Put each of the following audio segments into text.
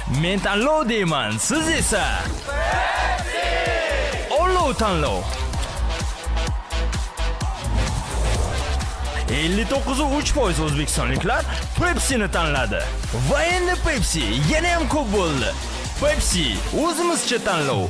Men tanlov deyman, siz esa Olov tanlov. 59,3% o'zbekistonliklar Pepsi'ni tanladi. Va endi Pepsi yana ham ko'p bo'ldi. Pepsi, o'zimizcha tanlov.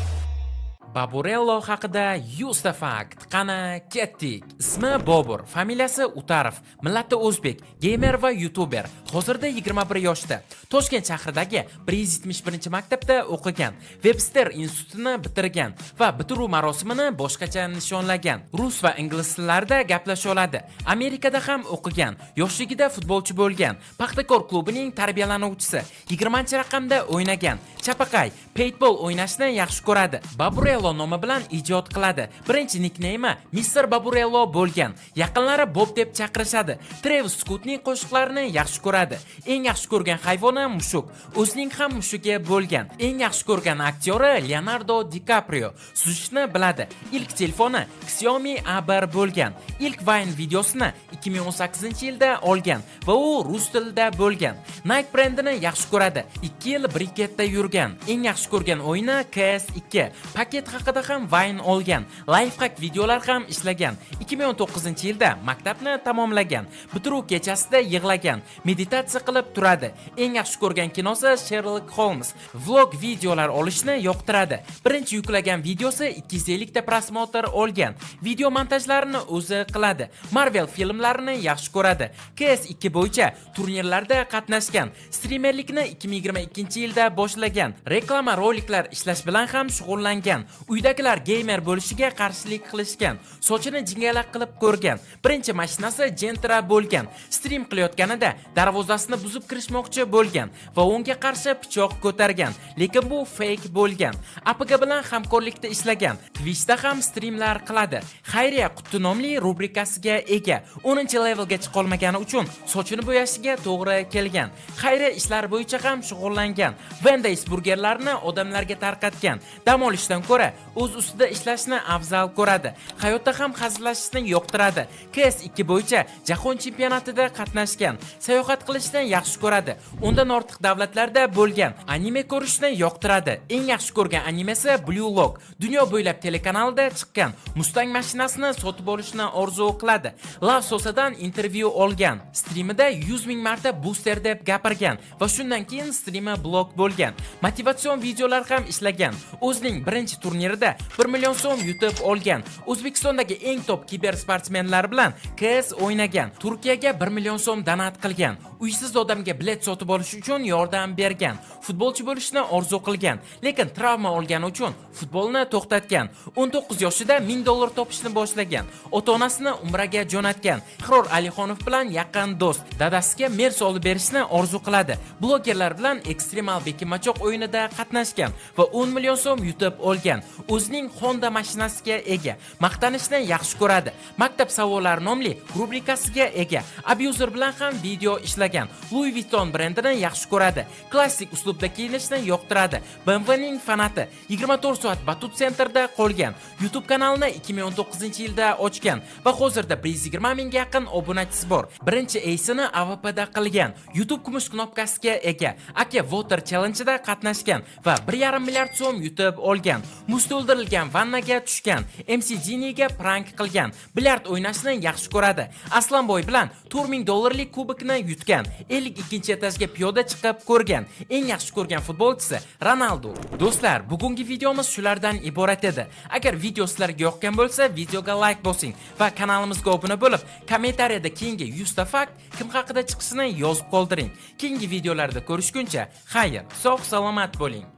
Baburello haqida 100 ta fakt. Qani, ketdik. Ismi Bobur, familiyasi Utarov, millati o'zbek, geymer va youtuber. Hozirda 21 yoshda. Toshkent shahridagi 171-maktabda o'qigan. Webster institutini bitirgan va bitiruv marosimini boshqacha nishonlagan. Rus va ingliz tillarida gaplasha oladi. Amerikada ham o'qigan. Yoshligida futbolchi bo'lgan. Paxtakor klubining tarbiyalanuvchisi. 20-raqamda o'ynagan. Chapaqay, paintball o'ynashni yaxshi ko'radi. Baburello nomi bilan ijod qiladi. Birinchi nikneymi Mr. Baburello bo'lgan. Yaqinlari Bob deb chaqirishadi. Travis Scottning qo'shiqlarini yaxshi ko'radi. Eng yaxshi ko'rgan hayvoni mushuk. O'zining ham mushugi bo'lgan. Eng yaxshi ko'rgan aktyori Leonardo DiCaprio. Suzishni biladi. Ilk telefoni Xiaomi A1 bo'lgan. Ilk Vine videosini 2018-yilda olgan va u rus tilida bo'lgan. Nike brendini yaxshi ko'radi. 2 yil briketda yurgan. Eng yaxshi ko'rgan o'yini CS2. Paket haqida ham Vine olgan. Lifehack videolar ham ishlagan. 2019-yilda maktabni tamomlagan. Bitiruv kechasida yig'lagan. Meditatsiya qilib turadi. Eng yaxshi ko'rgan kinosi Sherlock Holmes. Vlog videolar olishni yoqtiradi. Birinchi yuklagan videosi 250 ta просмотр olgan. Video montajlarini o'zi qiladi. Marvel filmlarini yaxshi ko'radi. CS2 bo'yicha turnirlarda qatnashgan. Strimerlikni 2022-yilda boshlagan. Reklama roliklar ishlash bilan ham shug'ullangan. Uydagilar geymer bo'lishiga qarshilik qilishgan. Sochini jingalak qilib ko'rgan. Birinchi mashinasi Gentra bo'lgan. Stream qilayotganida darvozasini buzib kirishmoqchi bo'lgan va unga qarshi pichoq ko'targan. Lekin bu fake bo'lgan. APG bilan hamkorlikda ishlagan. Twitchda ham streamlar qiladi. Xayriya quti nomli rubrikasiga ega. 10-levelga chiqa olmagani uchun sochini bo'yashiga to'g'ri kelgan. Xayriya ishlari bo'yicha ham shug'ullangan. Wendy's burgerlarni odamlarga tarqatgan. Dam olishdan ko'ra o'z ustida ishlashni afzal ko'radi. Hayotda ham hazillashishni yoqtiradi. CS2 bo'yicha jahon chempionatida qatnashgan. Sayohat qilishni yaxshi ko'radi. 10 dan ortiq davlatlarda bo'lgan. Anime ko'rishni yoqtiradi. Eng yaxshi ko'rgan animesi Blue Lock. Dunyo bo'ylab telekanalda chiqqan. Mustang mashinasini sotib olishni orzu qiladi. Lav Sosadan intervyu olgan. Strimida 100 ming marta booster deb gapirgan va shundan keyin strimi blok bo'lgan. Motivatsion videolar ham ishlagan. O'zining birinchi turnirida 1 million so'm yutib olgan. O'zbekistondagi eng top kibersportsmenlar bilan CS o'ynagan. Turkiyaga 1 million so'm donat qilgan. Uysiz odamga bilet sotib olish uchun yordam bergan. Futbolchi bo'lishni orzu qilgan, lekin travma olgani uchun futbolni to'xtatgan. 19 yoshida 1000 dollar topishni boshlagan. Ota-onasini umraga jo'natgan. Ahror Alixonov bilan yaqin do'st. Dadasiga Mers olib berishni orzu qiladi. Blogerlar bilan ekstremal bekinmachoq o'yinida qatnashgan va 10 million so'm yutib olgan. O'zining Honda mashinasiga ega. Maqtanishni yaxshi ko'radi. Maktab savollari nomli rubrikasiga ega. Abuser bilan ham video ishlagan. Louis Vuitton brendini yaxshi ko'radi. Klassik uslubda kiyinishni yoqtiradi. BMWning fanati. 24 soat Batut Centerda qolgan. YouTube kanalini 2019-yilda ochgan va hozirda 120 mingga yaqin obunachisi bor. Birinchi ace'ini AWPda qilgan. YouTube kumush knopkasiga ega. Aka Water Challenge'da qatnashgan va 1,5 milliard so'm yutib olgan. Muz to'ldirilgan vannaga tushgan. MC Geniga prank qilgan. Bilyard o'ynashni yaxshi ko'radi. Aslanboy bilan 4000 dollarlik kubokni yutgan. 52-etajga piyoda chiqib ko'rgan. Eng yaxshi ko'rgan futbolchisi Ronaldo. Do'stlar, bugungi videomiz shulardan iborat edi. Agar video sizlarga yoqqan bo'lsa, videoga like bosing va kanalimizga obuna bo'lib, kommentariyada keyingi 100 ta fakt kim haqida chiqishini yozib qoldiring. Keyingi videolarda ko'rishguncha, xayr, sog' salomat bo'ling.